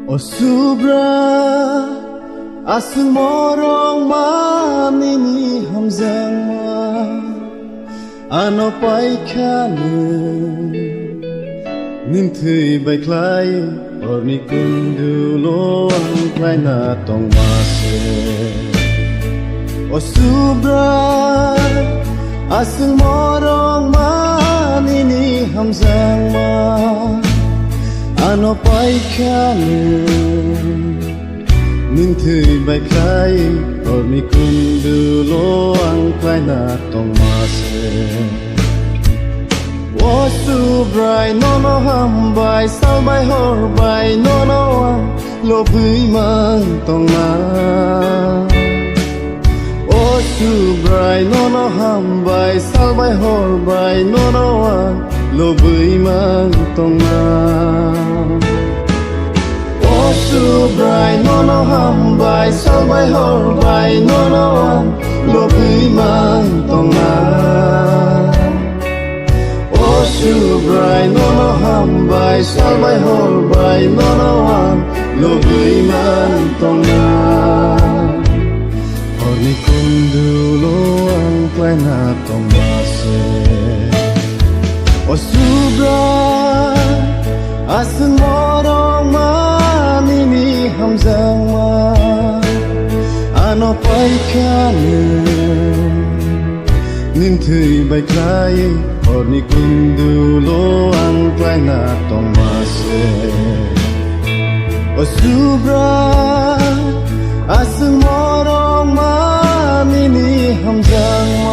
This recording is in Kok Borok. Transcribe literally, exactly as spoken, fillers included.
O Subrai, aswk morok ma nini hamjakma ano paikha nwng. Nini thwi bai khlai horni kundulo ang khlaina tongma se. O Subrai, aswk morok ma nini hamjakma ano paikha nwng. Nini thwi bai khlai horni kundulo ang khlaina tongma se. O Subrai, nono hambai, sal bai hor bai nono ang lobwi mang tongna. O Subrai, nono hambai, sal bai hor bai nono ang lobwi mang tongna. O Subrai, nono hambai, sal bai hor bai nono ang lobwi mang tongna. O Subrai, nono hambai, sal bai hor bai nono ang lobwi mang tongna. Horni kundulo ang khlaina tongma se. O Subrai, aswk morok ma nini hamjakma ano paikha nwng. Nini thwi bai khlai horni kundulo ang khlaina tongma se. O Subrai, aswk morok ma nini hamjakma